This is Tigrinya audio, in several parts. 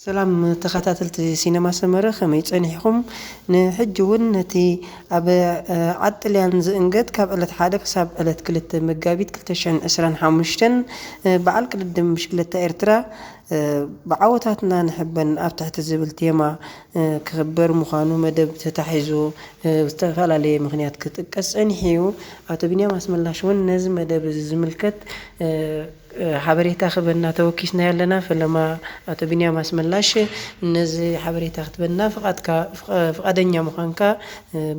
ሰላም ተኸታተልቲ ሲነማ ሰመረ፣ ከመይ ጸኒሕኹም? ንሕጂ እውን ነቲ ኣብ ዓዲ ጥልያን ዝእንገድ ካብ ዕለት ሓደ ክሳብ ዕለት ክልተ መጋቢት ክልተ ሽሕን ዕስራን ሓሙሽተን በዓል ቅድድም ብሽክለታ ኤርትራ ብዓወታትና ንሕበን ኣብ ትሕቲ ዝብል ቴማ ክኽበር ምዃኑ መደብ ተታሒዙ ብዝተፈላለየ ምኽንያት ክጥቀስ ጸኒሑ እዩ። ኣቶ ቢንያም ኣስመላሽ እውን ነዚ መደብ እዚ ዝምልከት ሓበሬታ ክበና ተወኪስና ኣለና። ፈለማ ኣቶ ቢንያም ኣስመላሽ ነዚ ሓበሬታ ክትበና ፍቓድካ ፍቓደኛ ምዃንካ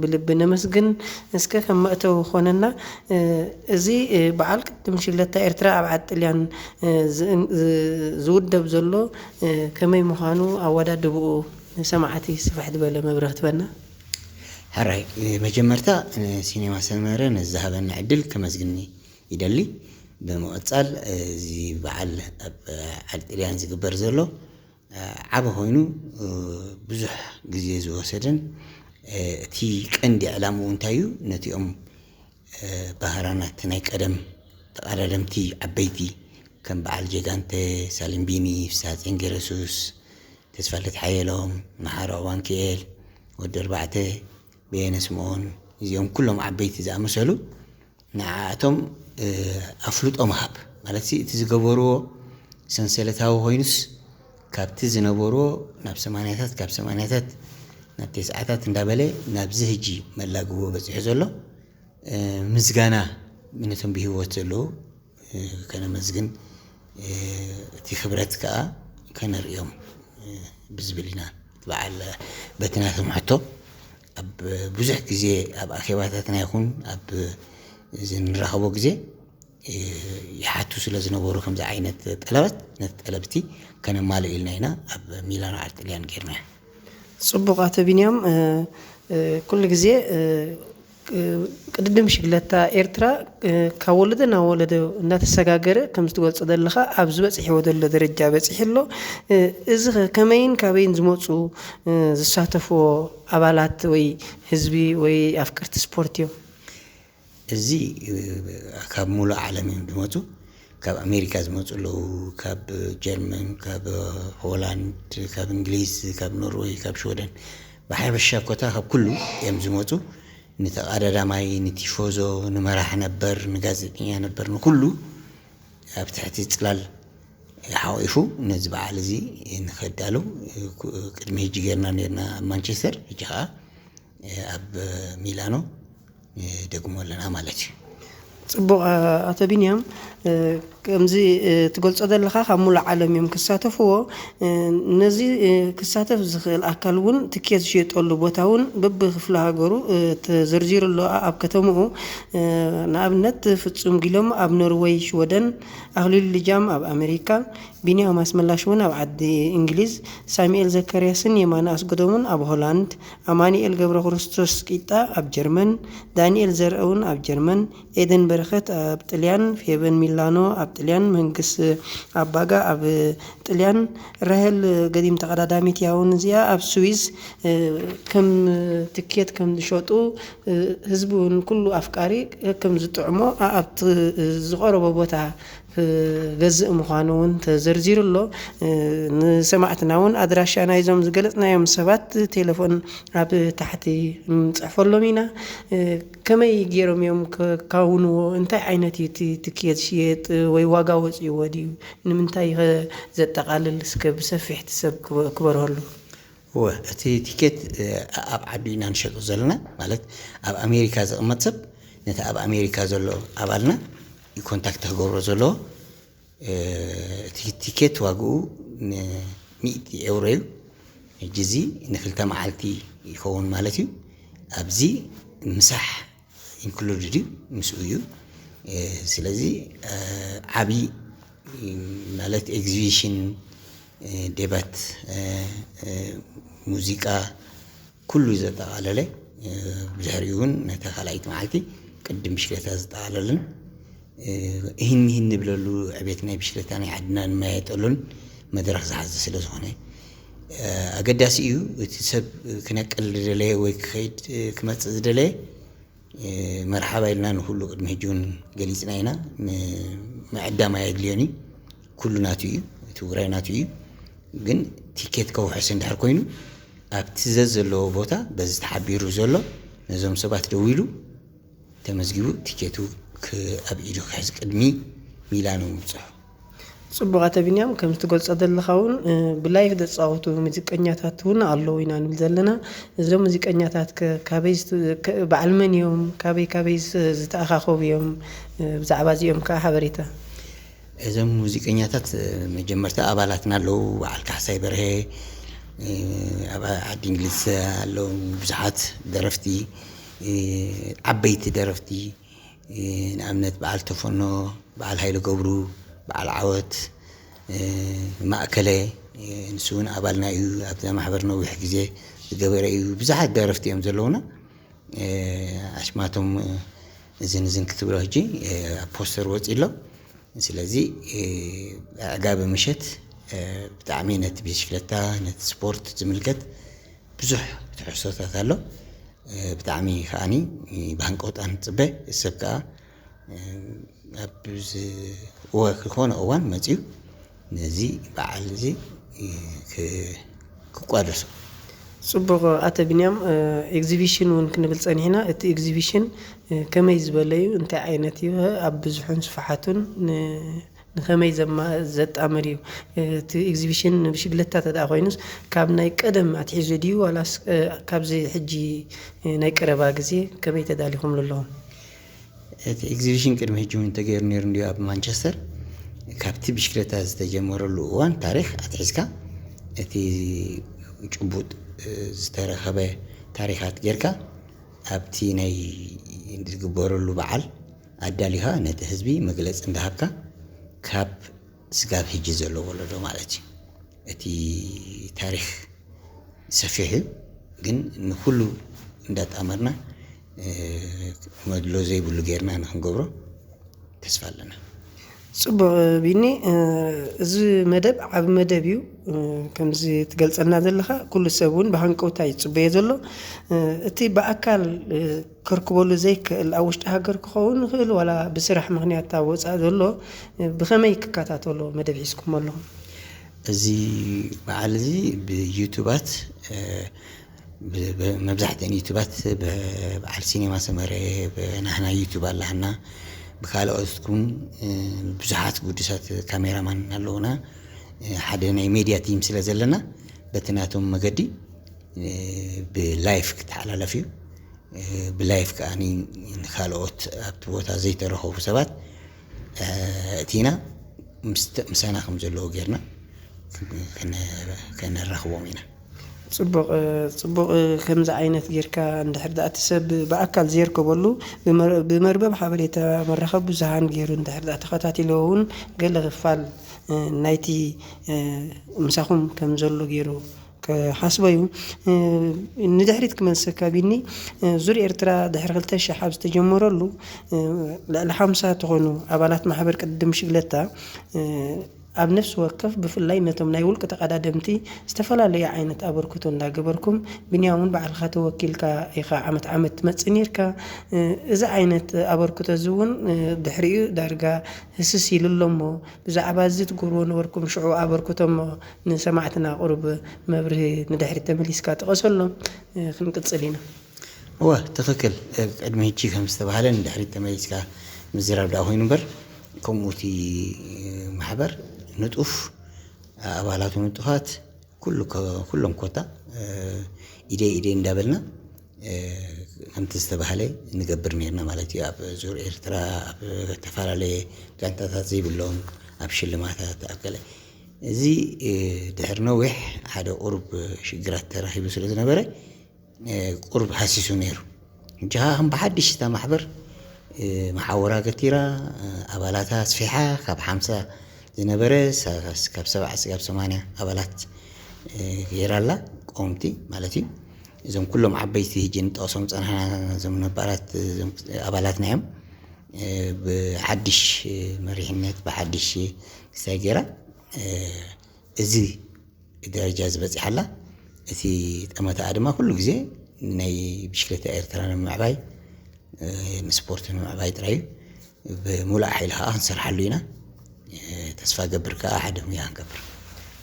ብልቢ ነመስግን። እስከ ከም መእተዊ ክኾነና፣ እዚ በዓል ቅድድም ብሽክለታ ኤርትራ ኣብ ዓዲ ጥልያን ዝውደብ ዘሎ ከመይ ምዃኑ ኣወዳድብኡ ንሰማዕቲ ስፍሕ ዝበለ መብርህ ክትበና። ሕራይ፣ መጀመርታ ንሲኔማ ሰመረ ንዝሃበና ዕድል ከመስግኒ ይደሊ። ብምቕጻል፣ እዚ በዓል ኣብ ዓዲ ጥልያን ዝግበር ዘሎ ዓቢ ኮይኑ፣ ብዙሕ ግዜ ዝወሰደን፣ እቲ ቀንዲ ዕላምኡ እንታይ እዩ? ነቲኦም ባህራናት ናይ ቀደም ተቐዳደምቲ ዓበይቲ ከም በዓል ጀጋንተ፣ ሳሊምቢኒ፣ ፍስሃ ጸንገረሱስ፣ ተስፋለት ሓየሎም፣ መሓሪ ዋንክኤል፣ ወዲ ኣርባዕተ፣ በየነ ስምኦን፣ እዚኦም ኩሎም ዓበይቲ ዝኣመሰሉ ንዓኣቶም ኣፍልጦ ምሃብ ማለት እቲ ዝገበርዎ ሰንሰለታዊ ኮይኑስ ካብቲ ዝነበርዎ ናብ ሰማንያታት ካብ ሰማንያታት ናብ ተስዓታት እንዳበለ ናብዚ ሕጂ መላግቦ በፂሑ ዘሎ ምስጋና ነቶም ብህይወት ዘለዉ ከነመስግን እቲ ክብረት ከዓ ከነርእዮም ብዝብል ኢና በዓል በቲ ናቶም ሕቶ ኣብ ብዙሕ ግዜ ኣብ ኣኼባታትና ይኹን ኣብ ዝንራኸቦ ግዜ ይሓቱ ስለ ዝነበሩ ከምዚ ዓይነት ጠለባት ነቲ ጠለብቲ ከነማልእ ኢልና ኢና ኣብ ሚላኖ ዓዲ ጥልያን ጌርና። ጽቡቕ ኣቶ ቢንያም፣ ኩሉ ግዜ ቅድድም ብሽግለታ ኤርትራ ካብ ወለዶ ናብ ወለዶ እናተሰጋገረ ከም ዝትገልጾ ዘለኻ ኣብ ዝበጽሕዎ ዘሎ ደረጃ በጺሑ ኣሎ። እዚ ከ ከመይን ካበይን ዝመጹ ዝሳተፍዎ ኣባላት ወይ ህዝቢ ወይ ኣፍቀርቲ ስፖርት እዮም? እዚ ካብ ሙሉእ ዓለም እዮም ዝመፁ። ካብ ኣሜሪካ ዝመፁ ኣለዉ፣ ካብ ጀርመን፣ ካብ ሆላንድ፣ ካብ እንግሊዝ፣ ካብ ኖርወይ፣ ካብ ሽወደን፣ ብሓበሻ ኮታ ካብ ኩሉ እዮም ዝመፁ። ንተቐዳዳማይ፣ ንቲፎዞ፣ ንመራሕ ነበር፣ ንጋዜጠኛ ነበር፣ ንኩሉ ኣብ ትሕቲ ፅላል ሓቂፉ ነዚ በዓል እዚ ንኸዳልው ቅድሚ ሕጂ ጌርና ነርና ኣብ ማንቸስተር፣ ሕጂ ከዓ ኣብ ሚላኖ ንደግሞ ኣለና ማለት እዩ። ጽቡቕ ኣቶ ቢንያም፣ ከምዚ ትገልጾ ዘለኻ ካብ ሙሉእ ዓለም እዮም ክሳተፍዎ። ነዚ ክሳተፍ ዝኽእል ኣካል እውን ትኬት ዝሽየጠሉ ቦታ እውን በብክፍለ ሃገሩ ተዘርዚሩ ኣሎ ኣብ ከተምኡ። ንኣብነት ፍጹም ጊሎም ኣብ ኖርወይ ሽወደን፣ ኣኽሊሉ ልጃም ኣብ ኣሜሪካ፣ ቢንያም ኣስመላሽ እውን ኣብ ዓዲ እንግሊዝ፣ ሳሙኤል ዘካርያስን የማነ ኣስገዶምን ኣብ ሆላንድ፣ ኣማኑኤል ገብረክርስቶስ ቂጣ ኣብ ጀርመን፣ ዳንኤል ዘርአ እውን ኣብ ጀርመን፣ ኤደን በረኸት ኣብ ጥልያን፣ ፌበን ሚላኖ ኣብ ጥልያን፣ መንግስ ኣባጋ ኣብ ጥልያን፣ ራሄል ገዲም ተቐዳዳሚት እያ እውን እዚኣ ኣብ ስዊዝ ከም ትኬት ከም ዝሸጡ ህዝቢ እውን ኩሉ ኣፍቃሪ ከም ዝጥዕሞ ኣብቲ ዝቐረቦ ቦታ ክገዝእ ምዃኑ እውን ተዘርዚሩ ኣሎ። ንሰማዕትና እውን ኣድራሻ ናይዞም ዝገለፅናዮም ሰባት ቴሌፎን ኣብ ታሕቲ ንፅሕፈሎም ኢና። ከመይ ገይሮም እዮም ከካውንዎ? እንታይ ዓይነት እዩ እቲ ትኬት ዝሽየጥ ወይ ዋጋ ወፂእዎ ድዩ? ንምንታይ ከ ዘጠቓልል? እስከ ብሰፊሕ እቲ ሰብ ክበርሀሉ። እወ፣ እቲ ቲኬት ኣብ ዓዱ ኢና ንሸጦ ዘለና። ማለት ኣብ ኣሜሪካ ዝቕመጥ ሰብ ነቲ ኣብ ኣሜሪካ ዘሎ ኣባልና ኮንታክት ክገብሮ ዘለዎ። እቲ ቲኬት ዋግኡ ንሚእቲ ኤውሮ እዩ። ሕጂ እዚ ንክልተ መዓልቲ ይኸውን ማለት እዩ። ኣብዚ ምሳሕ ኢንክሉድድ እዩ፣ ምስኡ እዩ። ስለዚ ዓብዪ ማለት ኤግዚቢሽን፣ ዴባት፣ ሙዚቃ ኩሉ ዘጠቓለለ፣ ብድሕሪኡ እውን ነታ ካልኣይቲ መዓልቲ ቅድም ብሽክለታ ዘጠቓለልን እህን ምሂን ንብለሉ ዕቤት ናይ ብሽክለታ ናይ ዓድና ንመያየጠሉን መድረኽ ዝሓዘ ስለ ዝኾነ ኣገዳሲ እዩ። እቲ ሰብ ክነቅል ዝደለየ ወይ ክኸይድ ክመፅእ ዝደለየ መርሓባ ኢልና ንኩሉ ቅድሚ ሕጂ እውን ገሊፅና ኢና። ምዕዳም ኣየድልዮን እዩ። ኩሉ ናቱ እዩ፣ እቲ ውራይ ናቱ እዩ። ግን ቲኬት ከውሕስ እንድሕር ኮይኑ ኣብቲ ዘዘለዎ ቦታ በዚ ተሓቢሩ ዘሎ ነዞም ሰባት ደዊሉ ተመዝጊቡ ቲኬቱ ኣብ ኢዱ ክሕዝ ቅድሚ ሚላኖ ምብፅሑ። ፅቡቕ ኣተ ቢንያም፣ ከም ትገልፆ ዘለኻ እውን ብላይፍ ዘፃወቱ ሙዚቀኛታት እውን ኣለዉ ኢና ንብል ዘለና። እዞም ሙዚቀኛታት ከ ካበይ ዝት- ከ- በዓል መን እዮም? ካበይ ካበይ ዝ- ዝተኣኻኸቡ እዮም? ብዛዕባ እዚኦም ከዓ ሓበሬታ። እዞም ሙዚቀኛታት መጀመርታ ኣባላትና ኣለዉ። በዓል ካሕሳይ በርሀ፣ ኣብ ዓዲ እንግሊዝ ኣለዉ ብዙሓት ደረፍቲ፣ ዓበይቲ ደረፍቲ፣ ንኣብነት በዓል ተፈኖ፣ በዓል ሃይለ ገብሩ፣ በዓል ዓወት፣ ማእከለ፣ ንሱ እውን ኣባልና እዩ። ኣብዛ ማሕበር ነዊሕ ግዜ ዝገበረ እዩ። ብዙሓት ደረፍቲ እዮም ዘለውና። ኣሽማቶም እዝን እዝን ክትብሎ ሕጂ ኣብ ፖስተር ወፂ ኣሎ። ስለዚ ኣዕጋቢ ምሸት ብጣዕሚ ነቲ ብሽክለታ ነቲ ስፖርት ዝምልከት ብዙሕ ትሕዝቶታት ኣሎ። ብጣዕሚ ከዓኒ ብሃንቀውታ ንፅበ። ሰብ ከዓ ኣብ ዝኾነ እዋን መፅዩ ነዚ በዓል እዚ ክቋደሶ። ፅቡቕ ኣተ ቢንያም፣ ኤግዚቢሽን እውን ክንብል ፀኒሕና። እቲ ኤግዚቢሽን ከመይ ዝበለ እዩ? እንታይ ዓይነት እዩ? ኣብ ብዙሕን ስፍሓቱን ንኸመይ ዘጣምር እዩ? እቲ ኤግዚቢሽን ንብሽግለታ ተደኣ ኮይኑስ ካብ ናይ ቀደም ኣትሒዙ ድዩ ዋላስ ካብዚ ሕጂ ናይ ቀረባ ግዜ ከመይ ተዳሊኹምሉ ኣለኹም? እቲ ኤግዚቢሽን ቅድሚ ሕጂ እውን ተገይሩ ነይሩ እንዲዩ ኣብ ማንቸስተር። ካብቲ ብሽክለታ ዝተጀመረሉ እዋን ታሪክ ኣትሒዝካ እቲ ጭቡጥ ዝተረኸበ ታሪካት ጌርካ ኣብቲ ናይ ዝግበረሉ በዓል ኣዳሊኻ ነቲ ህዝቢ መግለፂ እንዳሃብካ ካብ ስጋብ ሕጂ ዘሎ ወለዶ ማለት እዩ። እቲ ታሪክ ሰፊሕ እዩ፣ ግን ንኩሉ እንዳጣመርና መድሎ ዘይብሉ ጌርና ንክንገብሮ ተስፋ ኣለና። ፅቡቕ ቢኒ፣ እዚ መደብ ዓብ መደብ እዩ። ከምዚ ትገልፀልና ዘለኻ ኩሉ ሰብ እውን ብሃንቀውታ ይፅበዮ ዘሎ። እቲ ብኣካል ከርክበሉ ዘይክእል ኣብ ውሽጢ ሃገር ክኸውን ይኽእል ዋላ ብስራሕ ምክንያት ኣብ ወፃኢ ዘሎ ብኸመይ ክከታተሎ መደብ ሒዝኩም ኣለኹም? እዚ በዓል እዚ ብዩቱባት መብዛሕትአን ዩቱባት ብበዓል ሲኔማ ሰመረ ብናህና ዩቱብ ኣለሃና፣ ብካልኦት እውን ብዙሓት ጉዱሳት ካሜራማን ኣለውና። ሓደ ናይ ሜድያ ቲም ስለ ዘለና በቲ ናቶም መገዲ ብላይፍ ክተሓላለፍ እዩ። ብላይፍ ከዓ ንካልኦት ኣብቲ ቦታ ዘይተረኸቡ ሰባት እቲና ምሳና ከም ዘለዎ ጌርና ከነራኽቦም ኢና። ፅቡቕ። ፅቡቅ። ከምዚ ዓይነት ጌርካ እንድሕር ደኣ እቲ ሰብ ብኣካል ዘየርከበሉ ብመርበብ ሓበሬታ መራኸቢ ብዙሃን ገይሩ እንድሕር ደኣ ተኸታቲልዎ እውን ገለ ክፋል ናይቲ ምሳኹም ከም ዘሎ ገይሩ ክሓስቦ እዩ። ንድሕሪት ክመልሰካ ቢኒ፣ ዙር ኤርትራ ድሕሪ ክልተ ሽሕ ኣብ ዝተጀመረሉ ልዕሊ ሓምሳ ዝኾኑ ኣባላት ማሕበር ቅድድም ሽግለታ ኣብ ነፍሲ ወከፍ ብፍላይ ነቶም ናይ ውልቂ ተቐዳደምቲ ዝተፈላለየ ዓይነት ኣበርክቶ እንዳገበርኩም፣ ብንያም እውን ባዕልኻ ተወኪልካ ኢኻ ዓመት ዓመት ትመጽእ ነርካ። እዚ ዓይነት ኣበርክቶ እዚ እውን ድሕሪኡ ዳርጋ ህስስ ኢሉ ኣሎ እሞ ብዛዕባ እዚ ትገብርዎ ነበርኩም ሽዑ ኣበርክቶ እሞ ንሰማዕትና ቁሩብ መብርሂ ንድሕሪት ተመሊስካ ጥቐሰሎም። ክንቅጽል ኢና። እወ ትኽክል። ቅድሚ ሕጂ ከም ዝተባህለ ንድሕሪት ተመሊስካ ምዝራብ ደኣ ኮይኑ እምበር ከምኡ እቲ ማሕበር ንጡፍ ኣባላቱ ንጡፋት ኩሉ ኩሎም ኮታ ኢደይ ኢደይ እንዳበልና ከምቲ ዝተባህለ ንገብር ነርና ማለት እዩ። ኣብ ዙር ኤርትራ ኣብ ዝተፈላለየ ጋንታታት ዘይብሎም ኣብ ሽልማታት ኣብ ገለ እዚ ድሕሪ ነዊሕ ሓደ ቁሩብ ሽግራት ተራኺቡ ስለ ዝነበረ ቁሩብ ሃሲሱ ነይሩ። ሕጂ ከዓ ከም ብሓድሽ እታ ማሕበር መሓውራ ገቲራ ኣባላታ ኣስፊሓ ካብ ሓምሳ ዝነበረ ካብ ሰብዓ ስጋብ ሰማንያ ኣባላት ገይራ ኣላ። ቀወምቲ ማለት እዩ። እዞም ኩሎም ዓበይቲ ሕጂ ንጠቕሶም ዝፀናሕና እዞም ነባራት ኣባላትና እዮም። ብሓድሽ መሪሕነት ብሓድሽ ክሳይ ገይራ እዚ ደረጃ ዝበፂሓላ። እቲ ጠመተኣ ድማ ኩሉ ግዜ ናይ ብሽክለታ ኤርትራ ንምዕባይ ንስፖርት ንምዕባይ ጥራይ እዩ። ብሙሉእ ሓይሊ ከዓ ክንሰርሓሉ ኢና። ተስፋ ገብር ከዓ ሓደ ሙያ ክንገብር።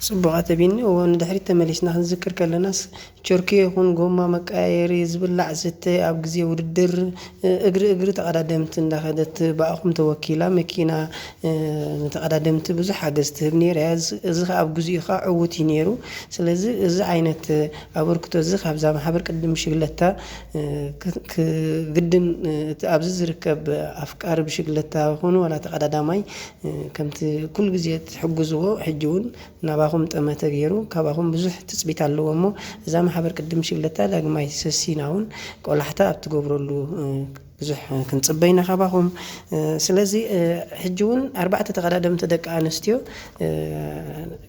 ጽቡቕ ኣተቢኒ። እዎ፣ ንድሕሪት ተመሊስና ክንዝክር ከለናስ፣ ቸርኪ ይኹን ጎማ መቀያየሪ፣ ዝብላዕ ዝተ ኣብ ግዜ ውድድር፣ እ፣ እግሪ እግሪ ተቐዳደምቲ እንዳኸደት ብኣኹም ተወኪላ መኪና፣ እ፣ ንተቐዳደምቲ ብዙሕ ሓገዝ ትህብ ነይራ እያ። እዚ፣ እዚ ኸኣ ኣብ ግዚኡ ኸኣ ዕዉት እዩ ነይሩ። ስለዚ እዚ ዓይነት ኣበርክቶ እዚ ካብዛ ማሕበር ቅድድም ብሽግለታ፣ እ፣ ክ-፣ ክ-፣ ግድን፣ እ፣ እቲ ኣብዚ ዝርከብ ኣፍቃሪ ብሽግለታ ይኹን ዋላ ተቐዳዳማይ፣ እ፣ ከምቲ ኩሉ ግዜ ትሕግዝዎ፣ ሕጂ እውን ናባኹም ጠመተ ገይሩ፣ ካባኹም ብዙሕ ትጽቢት ኣለዎ እሞ፣ እዛ ማሕበር ቅድድም ብሽግለታ ዳግማይ ሰሲና እውን ቆላሕታ ኣብ ትገብረሉ፣ እ፣ ብዙሕ ክንጽበ ኢና ካባኹም። እ፣ ስለዚ፣ እ፣ ሕጂ እውን ኣርባዕተ ተቐዳደምቲ ደቂ ኣንስትዮ፣ እ፣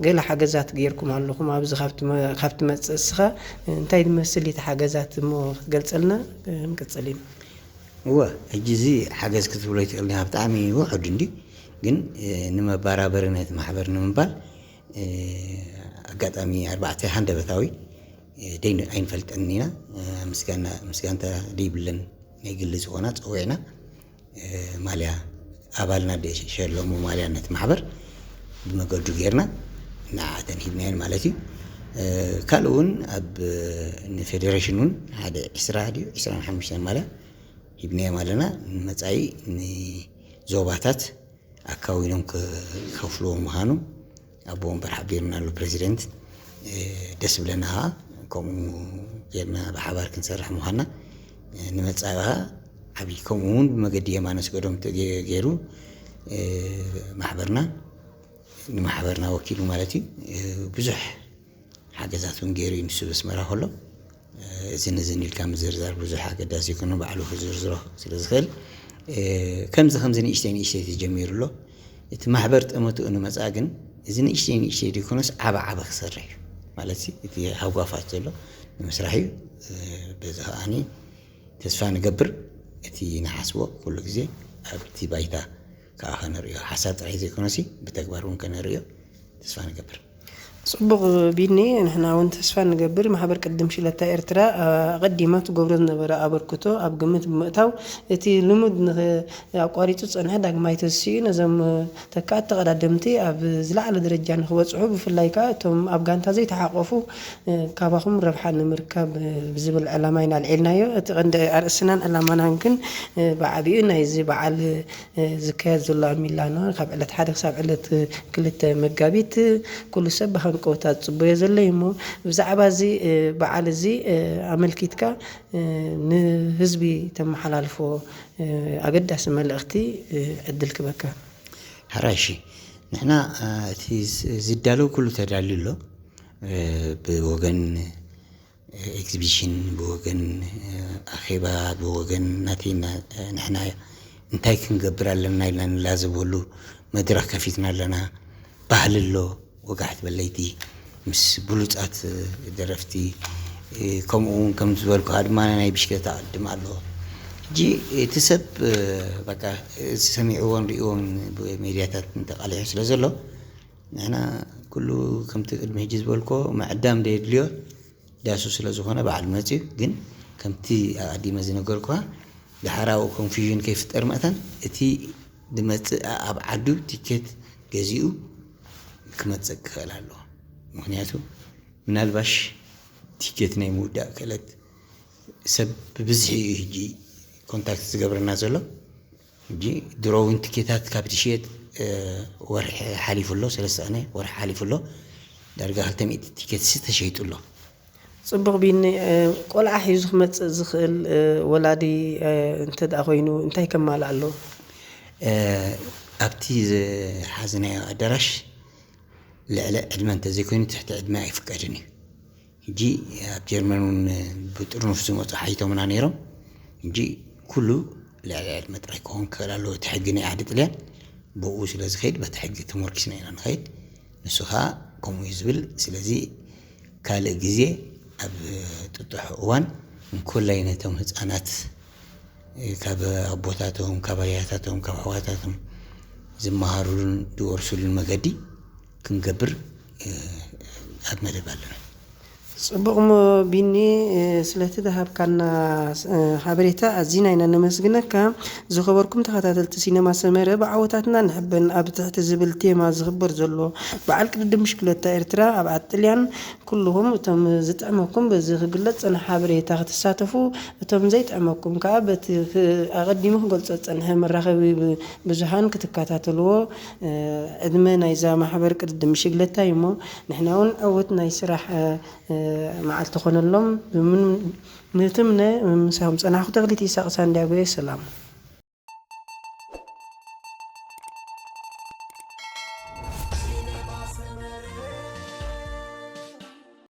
ገለ ሓገዛት ገይርኩም ኣለኹም። ኣብዚ ካብ ትመ-፣ ካብ ትመጽእ እስኻ፣ እ፣ እንታይ ዝመስል እዩ እቲ ሓገዛት እሞ ክትገልጸልና፣ እ፣ ንቅጽል ኢና። እወ፣ ሕጂ እዚ ሓገዝ ክትብሎ ይትኽእል ኢኻ፣ ብጣዕሚ ውሑድ እንዲ፣ ግን፣ እ፣ ንመባራበሪ ነቲ ማሕበር ንምባል፣ እ፣ ኣጋጣሚ ኣርባዕተ ሃንደበታዊ፣ እ፣ ደይ-፣ ኣይንፈልጠን ኢና። እ፣ ምስጋና፣ ምስጋንታ ደይብለን ናይ ግሊ ዝኾና ጸዊዕና፣ እ፣ ማልያ ኣባልና ደሸለሙ ማልያ ነቲ ማሕበር ብመገዱ ጌርና ንዓኣተን ሂብናየን ማለት እዩ። እ፣ ካልእ እውን ኣብ፣ ንፌደሬሽን እውን ሓደ ዕስራ ድዩ ዕስራን ሓሙሽተን ማልያ ሂብናዮም ኣለና። ንመጻኢ ንዞባታት ኣካዊኖም ክከፍልዎ ምዃኑ ኣቦ ወንበር ሓቢሩና ኣሎ ፕሬዚደንት። እ፣ ደስ ብለና ኸዓ ከምኡ ጌርና ብሓባር ክንሰርሕ ምዃንና፣ እ፣ ንመጻኢ ኸዓ ዓብዪ ከምኡ እውን ብመገዲ የማነ ስገዶም ተገ-፣ ገይሩ፣ እ፣ ማሕበርና ንማሕበርና ወኪሉ ማለት እዩ። እ፣ ብዙሕ ሓገዛት እውን ገይሩ እዩ ንሱ በስመራ ከሎ። እ፣ እዝን እዝን ኢልካ ምዝርዛር ብዙሕ ኣገዳሲ ይኮነ፣ ባዕሉ ክዝርዝሮ ስለ ዝኽእል፣ እ፣ ከምዚ ከምዚ ንእሽተይ ንእሽተይ ተጀሚሩ ኣሎ። እቲ ማሕበር ጠመትኡ ንመጻ ግን እዚ ንእሽተይ ንእሽተይ ዘይኮነስ ዓበ ዓበ ክሰርሕ እዩ። ማለት ሲ እቲ ሃጓፋት ዘሎ ንምስራሕ እዩ። እ፣ በዚ ከኣኒ ተስፋ ንገብር፣ እቲ ንሓስቦ ኩሉ ግዜ ኣብቲ ባይታ ከኣ ከነርእዮ፣ ሓሳብ ጥራይ ዘይኮነሲ ብተግባር እውን ከነርእዮ ተስፋ ንገብር። ጽቡቕ ቢኒ፣ ንሕና እውን ተስፋ ንገብር። ማሕበር ቅድም ሽለታ ኤርትራ፣ ኣ-፣ ኣቐዲማ ትገብሮ ዝነበረ ኣበርክቶ ኣብ ግምት ብምእታው፣ እቲ ልሙድ ንኸ-፣ ኣቋሪጹ ዝጸንሐ ዳግማይ ተሲኡ፣ ነዞም ተካእቲ ተቐዳደምቲ ኣብ ዝለዓለ ደረጃ ንኽበጽሑ፣ ብፍላይ ከኣ እቶም ኣብ ጋንታ ዘይተሓቆፉ፣ እ፣ ካባኹም ረብሓ ንምርካብ፣ እ፣ ብዝብል ዕላማ ኢና ኣልዒልናዮ። እቲ ቀንዲ ኣርእስናን ዕላማናን ግን፣ እ፣ ብዓቢኡ ናይዚ በዓል፣ እ፣ ዝካየድ ዘሎ ኣብ ሚላኖ ካብ ዕለት ሓደ ክሳብ ዕለት ክልተ መጋቢት፣ እ፣ ኩሉ ሰብ ብሃንቀውታ ዝጽበዮ ዘሎ እዩ እሞ፣ ብዛዕባ እዚ፣ እ፣ በዓል እዚ፣ እ፣ ኣመልኪትካ፣ እ፣ ንህዝቢ ተመሓላልፎ፣ እ፣ ኣገዳሲ መልእኽቲ፣ እ፣ ዕድል ክበካ። ሕራይ፣ እሺ። ንሕና፣ እ፣ እቲ ዝ-፣ ዝዳለው ኩሉ ተዳልዩ ኣሎ። እ፣ ብወገን፣ እ፣ ኤግዚቢሽን፣ ብወገን፣ እ፣ ኣኼባ፣ ብወገን ናተይና፣ እ፣ ንሕና እንታይ ክንገብር ኣለና ኢልና ንላዘበሉ መድረኽ ከፊትና ኣለና። ባህሊ ኣሎ፣ ወጋሕቲ በለይቲ ምስ ብሉጻት ደረፍቲ፣ ከምኡ እውን ከም ዝበልኩኻ ድማ ናይ ብሽክለታ ቅድድም ኣሎ። ሕጂ እቲ ሰብ በቃ ሰሚዕዎን ሪእዎን ብሜድያታት እንተቃሊሑ ስለ ዘሎ፣ ንሕና ኩሉ ከምቲ ቅድሚ ሕጂ ዝበልኮ ምዕዳም ዘየድልዮ ዳሱ ስለ ዝኾነ በዓል መፅዩ። ግን ከምቲ ኣቐዲመ ዝነገርኩኻ፣ ዳሕራዊ ኮንፊዥን ከይፍጠር መእታን እቲ ዝመፅእ ኣብ ዓዱ ቲኬት ገዚኡ ክመፅእ ክኽእል ኣለዎ። ምክንያቱ ምናልባሽ ቲኬት ናይ ምውዳእ ክእለት ሰብ ብብዝሒ እዩ ሕጂ ኮንታክት ዝገብረና ዘሎ። ሕጂ ድሮ እውን ቲኬታት ካብ ትሽየጥ፣ እ፣ ወርሒ ሓሊፉ ኣሎ፣ ሰለስተ ቅነ ወርሒ ሓሊፉ ኣሎ። ዳርጋ ክልተ ሚእቲ ቲኬት ሲ ተሸይጡ ኣሎ። ጽቡቕ ቢኒ፣ እ፣ ቆልዓ ሒዙ ክመጽእ ዝኽእል፣ እ፣ ወላዲ፣ እ፣ እንተ ደኣ ኮይኑ እንታይ ከማልእ ኣለዎ? እ፣ ኣብቲ ዝሓዝናዮ ኣዳራሽ ልዕሊ ዕድመ እንተዘይኮይኑ ትሕቲ ዕድመ ኣይፍቀድን እዩ። ሕጂ ኣብ ጀርመን እውን ብጥርኑፍ ዝመፁ ሓይቶምና ነይሮም። ሕጂ ኩሉ ልዕሊ ዕድመ ጥራይ ክኸውን ክኽእል ኣለዎ። እቲ ሕጊ ናይ ዓዲ ጥልያን ብኡ ስለ ዝኸይድ በቲ ሕጊ ተመርኪስና ኢና ንኸይድ። ንሱ ኸዓ ከምኡ እዩ ዝብል። ስለዚ ካልእ ግዜ ኣብ ጥጡሕ እዋን እንኮላይ ነቶም ህፃናት ካብ ኣቦታቶም፣ ካብ ኣያታቶም፣ ካብ ኣሕዋታቶም ዝመሃሩሉን ዝወርሱሉን መገዲ ክንገብር፣ እ፣ ኣብ መደብ ኣለና። ጽቡቕ እሞ ቢኒ፣ ስለቲ ዝሃብካና ሓበሬታ ኣዚና ኢና ነመስግነካ። ዝኸበርኩም ተኸታተልቲ ሲነማ ሰመረ፣ ብዓወታትና ንሕበን ኣብ ትሕቲ ዝብል ቴማ ዝኽበር ዘሎ በዓል ቅድድም ብሽክለታ ኤርትራ ኣብ ኣጥልያን ኩልኹም እቶም ዝጥዕመኩም በዚ ክግለጽ ዝጸንሐ ሓበሬታ ክትሳተፉ፣ እቶም ዘይጥዕመኩም ከኣ በቲ ኣቐዲሙ ክገልጾ ዝጸንሐ መራኸቢ ብዙሃን ክትከታተልዎ ዕድመ ናይዛ ማሕበር ቅድድም ብሽክለታ እዩ እሞ ንሕና እውን ዕውት ናይ ስራሕ መዓልቲ ኮነሎም። ንምትምነ ምሳኹም ጸናሕኩ። ተኽሊት ይስሐቅ ሳንዲያጎ። ሰላም።